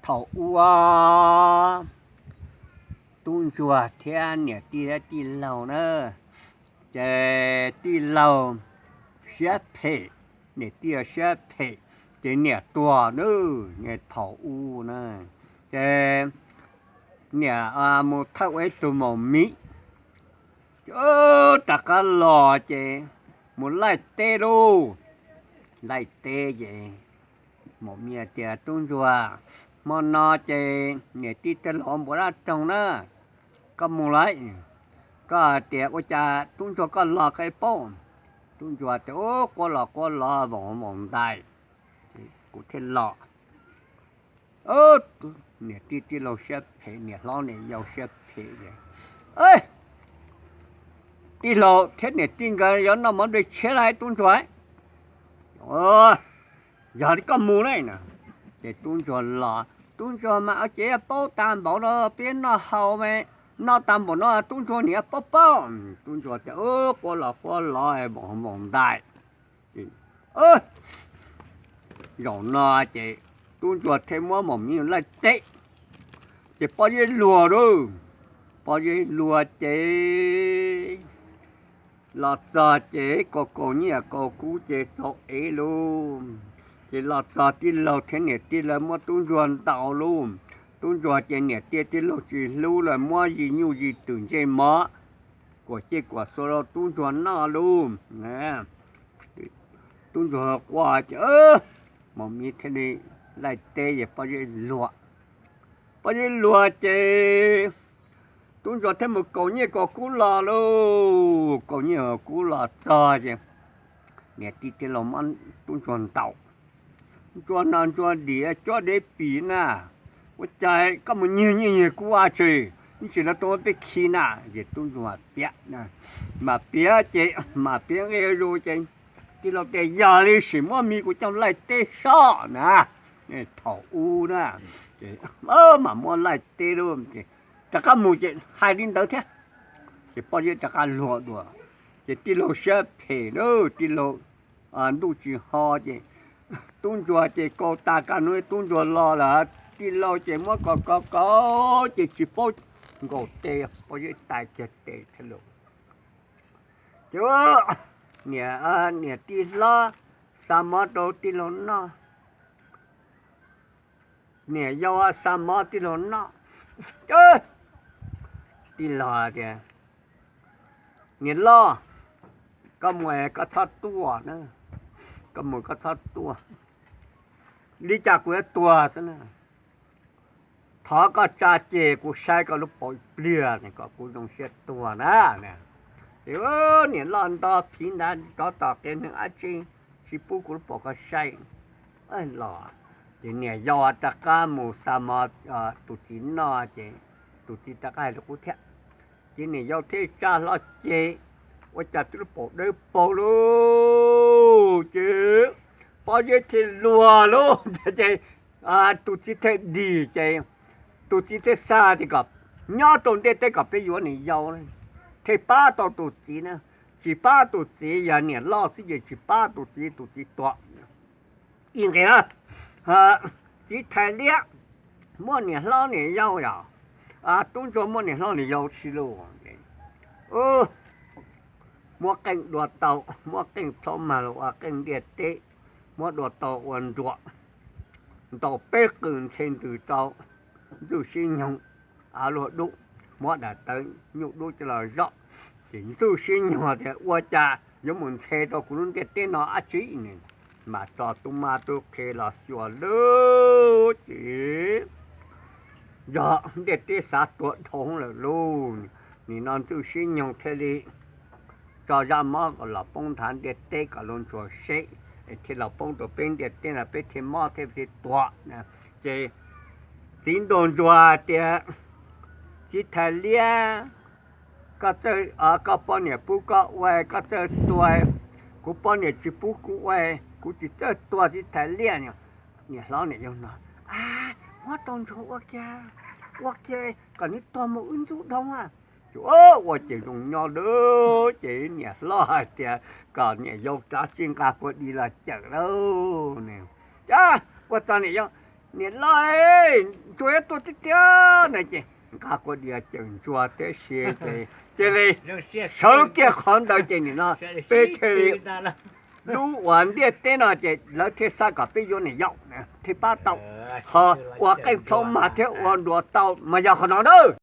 Thaum ub tub ntsuag thiab niam tij thiab tij laug na, ces tij laug siab phem, niam tij siab phem, ces niam tuag na. Thaum ub na, ces niam mus thawj ua ib tug maum miv, rov qab los ces mus laij teb lauj. Laij teb ces maum miv tias, Tub ntsuag, hmo no ces niam tij tej los npuav dab roog na, koj mus lawm. Koj hais tias ua cas tub ntsuag koj los koj paub? Tub ntsuag tias, Ub, quab los quab los, voos voos ntais, kuv thiaj los. Niam tij tij laug siab phem, niam hlob niam yau siab phem, tij laug thiab niam tij nkawd yuav noj mov nplej tshiab lawm, tub ntsuag, yog li koj mus na. Ces tub ntsuag los, tub ntsuag mas ua ces paub tas npaum no, peb noj haus, noj tas npaum no tub ntsuag niam paub paub. Tub ntsuag tias, Ub, quab los quab los, voos voos ntais, zaum no ces tub ntsuag thiaj muab maum miv laij teb. Ces pob zeb luag lauj, pob zeb luag ces los txog ces kaus kaus nyiaj kaus kub ces txaus ev lauj. Ces los txog tij laug thiab niam tij lawv muab tub ntsuag ntaus lauj. Tub ntsuag ces niam tij tij laug tsis hlub lawm, muab yim nyuj yim twm ntsej mov, kuam ciaj kuam xua rau tub ntsuag noj lauj. Tub ntsuag quaj ces maum miv thiaj li laij teb es pob zeb luag. Pob zeb luag ces tub ntsuag thiaj mus kaus nyiaj kaus kub los lauj. Kaus nyiaj kaus kub los txog ces niam tij tij laug muab tub ntsuag ntaus. Ntsuag no ntsuag dim cuab dev pim na, ua cas koj mus nyiag nyiaj nyiag kub ua tsi, ib ntsis lawv tuaj muab peb khi na. Ces tub ntsuag piav, mas piav ces mas piav nqi zus ces tij laug tias, Yog li sim muab miv kuv coj laij teb sob na. Thaum ub na, ces mam muab laij teb lauj. Rov qab mus ces hais li ntawd thiab. Ces pob zeb rov qab luag dua. Ces tij laug siab phem na, tij laug ntuj tsis ho ces tub ntsuag ces kaus tas kaj hnub tub ntsuag los lawm, tij laug ces muab kaus kaus kaus ces tsis paub nkaus tes, pob zeb tais kiag tes thiab lauj. Ces niam tij hlob xa mov rau tij laug noj, niam yau xa mov tij laug noj. Tij laug tias, Niam loj, koj mus koj txhob tuaj na, koj mus koj txhob tuaj. Li cas kuv yuav tuag xwb na? Thov koj tsa ceg kuv saib koj lub paum ib pliag kom kuv zoo siab tuag na. Ces niam loj nto phiv ntawd rov tom qia neeg dab tsi, tsis pub kuv lub paum koj saib los. Ces niam yau rov qab mus xa mov tus txiv noj ces tus txiv rov qab hais rau kuv thiab. Ces niam yau thiaj tsa hlo ceg, ua cas twb lub paum dawb paug lauj, ces pob zeb thiaj luag lauj, ces tus txiv thiaj dim, ces tus txiv thiaj xa tias kom nyob rau ntiaj teb kom peb yuav niam yau, thiaj pab tau tus txiv na. Tsis pab tus txiv, yog niam loj xwb ces tsis pab tus txiv, tus txiv tuag. Ib nqe na, txiv thais liab muaj niam hlob niam yau yom, tub ntsuag muaj niam hlob niam yau tsis lauj. Muab qeej dua tau, muab qeej plhaub mag los ua qeej ntiaj teb, muab dua tau ua nruas, ntaus peb qws ntshe ntws rau ntxwj sib nyoog, av luag dub, muab daim tawv nyuj dub coj los zoj, ces ntxwj sib nyoog tias ua cas yuav mus ntxhe rau kuv lub ntiaj teb no dab tsi ne. Mas tso tub mab tub qhe los xyuas lub ces yog ntiaj teb xav tuag dhau lawm lauj. Nim no ntxwj sib nyoog thiaj li tso zaj mob kom los poob nthav ntiaj teb kom luag ntsuas seb, thiaj los poob rau peb ntiaj teb no peb thiaj mob thiaj thiaj tuag. Ces txiv ntuas ntsuag tias, Txiv thais liab, koj txawj, koj poj niam pub koj ua koj txawj tua, kuv poj niam tsis pub kuv ua, kuv tsis txawj tua txiv thais liab. Niam hlob niam yau no, Muab rau ntsuag ua kiag, ua kiag kom nws tuag mus wb ntxub dhau. Ces ua ces zoo nyob lawm ces niam hlob hais tias kom niam yau rov txij nqa pua di los cawm lauj. Ua txog niam yau, Niam loj, ntsuag yuav tuaj tiag tiag na. Ces nqa kua diav cawm ntsuag tib si ces cia li sawv kiag qhov ntawd ces nim no peb thiaj li lub uas ntiaj teb no ces lawv thiaj xav kom peb yuav niam yau thiaj pab tau, ho ua qeej plhaub mag thiab ua nruas tau mas yog qhov no na.